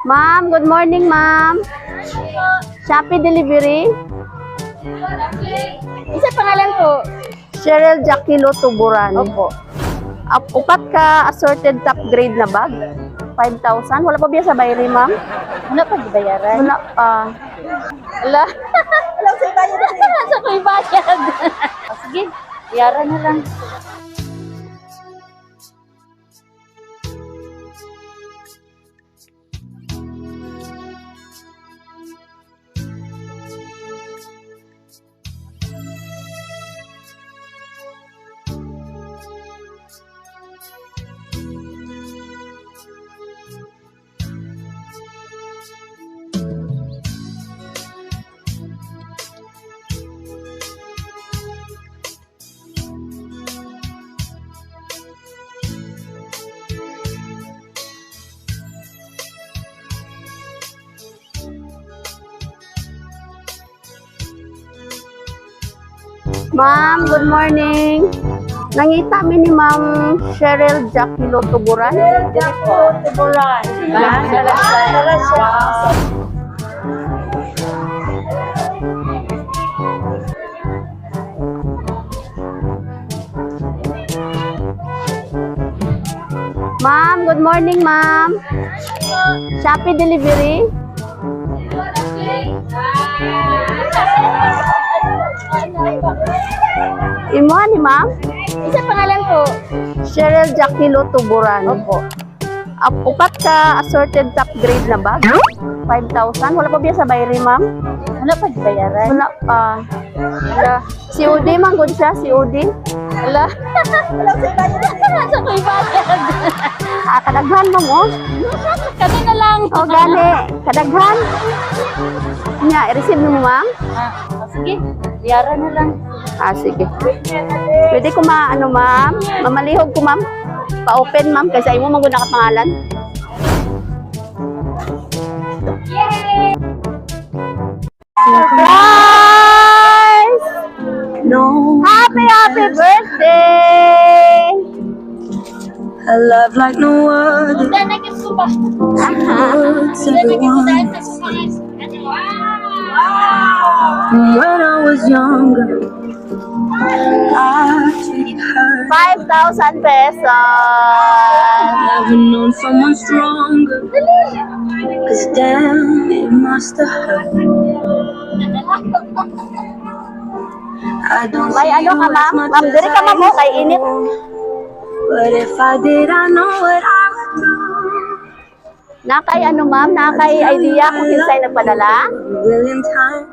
Ma'am, good morning, ma'am. Shopee delivery. Isa pangalan po. Cheryl Jaquilo Tuburan. Opo. Upat ka assorted top grade na bag. 5,000. Wala pa biya sa bayri, ma'am? Wala pa gibayaran. Wala pa. Wala. Wala sa bayad. Sa ko'y bayad. O, sige, bayaran na lang. Ma'am, good morning. Nangita mi ni Ma'am Cheryl Jaquilo Tuburan. Tuburan. Ma'am, good morning, ma'am. Shopee delivery. Imo ni ma'am? Isa pangalan po. Cheryl Jaquilo Tuburan. Opo. Upat ka assorted top grade na bag. 5,000. Wala pa biya sa bayri, ma'am? Wala pa gibayaran. Wala pa. Wala. COD, ma'am. Good siya, COD. Wala. Wala sa bayad. Sa ko'y bayad. Ah, kadaghan, ma'am, oh. Kami na lang. O, gani. Kadaghan. Nya, i-receive mo, ma'am? Ah, o, sige, bayaran na lang. Ah, sige. Pwede ko ma, ano, ma'am? Mamalihog ko, ma'am. Pa-open, ma'am, kasi imo man gud nakapangalan. Surprise! No, Happy, happy birthday! a love like no other. Puts everyone. When I was younger, I treated her. 5,000 pesos! Never known someone stronger. 'Cause damn, it must have hurt. I don't May see ano you ka, as ma'am? much Ma'am, as diri ka, I ma'am, oh, kay used init. to. But if I did, I know what I would do. Nakay ano, ma'am? Nakay idea kung kinsay nagpadala? A million times.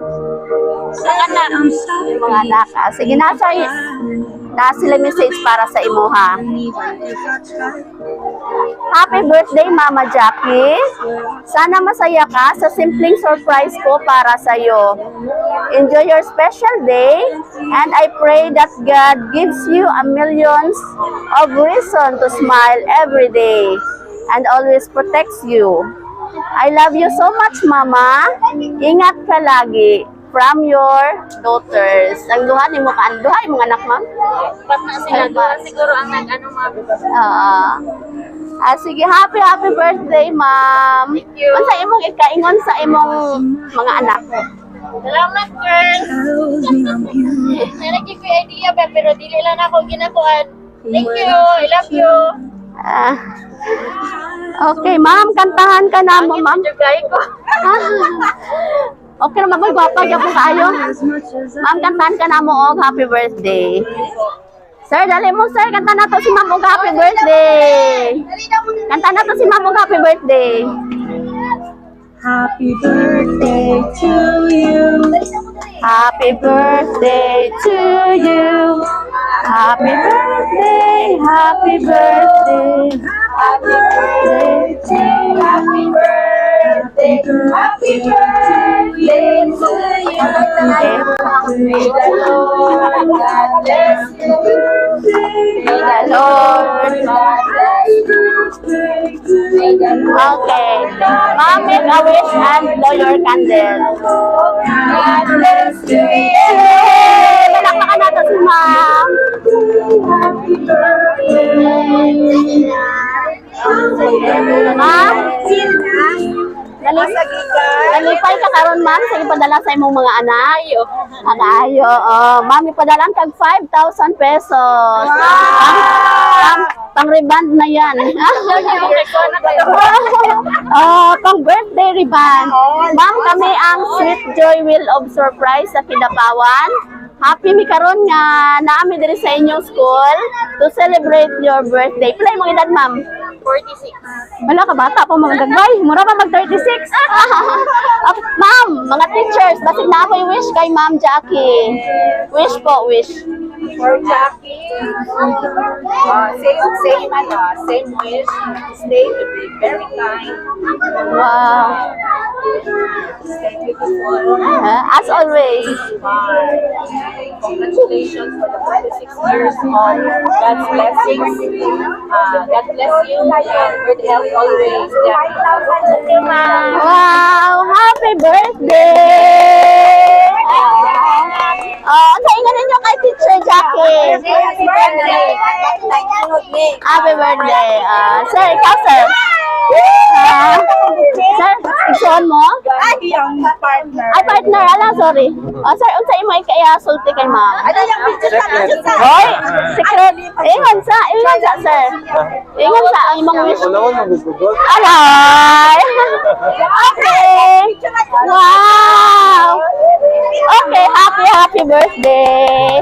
Said that I'm sorry. Yung mga anak. Ah, sige, nasa, na sila message para sa imo, ha? And even if I tried, Happy birthday, Mama Jackie. Sana masaya ka sa simpleng surprise ko para sa iyo. Enjoy your special day and I pray that God gives you a millions of reason to smile every day and always protects you. I love you so much, Mama. Ingat ka lagi from your daughters. Ang duha ni mo ka, ang duha imong anak, ma'am? Pas na sila. Duha siguro ang nag-ano, ma'am. Ah. Ah, sige, happy happy birthday, ma'am. Thank you. Unsa imong ikaingon sa imong mga anak? Salamat, girls. tells me I'm beautiful. Nalagi ko yung idea ba, pero dili lang ako ginakuan. Thank you. I love you. Ah. Okay, ma'am, kantahan ka na mo, ma'am. Medyo gaya ko. Ah. Okay na, ma'am, Uy, gwapa gyapon kaayo. As much as I Ma'am, kantahan ka na mo og happy birthday. Sir, dali mo, sir, kanta na to si ma'am og happy birthday. Kanta na to si ma'am og happy birthday. Happy birthday to you. Happy birthday to you. Happy birthday, happy birthday. Happy birthday to you. Happy birthday. Happy birthday to you. May the Lord God bless you. May the Lord God bless you. May the Lord Okay. Ma'am, make a wish and blow your candle. God bless you. Yay! Palakpakan natin si ma'am. Happy birthday. Ma'am? Nalipay ka karon, ma'am, sa ipadala sa imong mga anak? Ayo. Ayo. Oh, ma'am, ipadala kag ₱5,000. Pang rebond na yan. Oh, pang birthday rebond. Ma'am, kami ang Sweet Joy Wheel of Surprise sa Kidapawan. Happy mi karon nga naa mi diri sa inyong school to celebrate your birthday. Pila imong edad, ma'am? 46. Wala ka bata pa mga gagmay. Mura pa mag 36. Ah, ma'am, mga teachers, basig naa ko'y wish kay Ma'am Jackie. Wish po, wish. For Jackie, same, same, ano, same wish. Stay to be very kind, stay beautiful. Ah, as always. Congratulations for the 46 years of God's blessings. God bless you and good health always, Jackie. Wow! Happy birthday! Oh, ang ingon ninyo kay Teacher Jackie? Happy birthday! Happy birthday. Ah, sir, ikaw, sir. Ah, sir, igsuon mo? Ay, yung partner. Ay, partner, ala, sorry. Oh, sir, unsa imo kaya sulti kay ma'am? Ano yung picture sa picture sa? Hoy, secret. Ingon sa, sir. Ingon sa ang imong wish. Wala ko nagugugol. Alay! Okay! Wow! Okay, happy, happy birthday!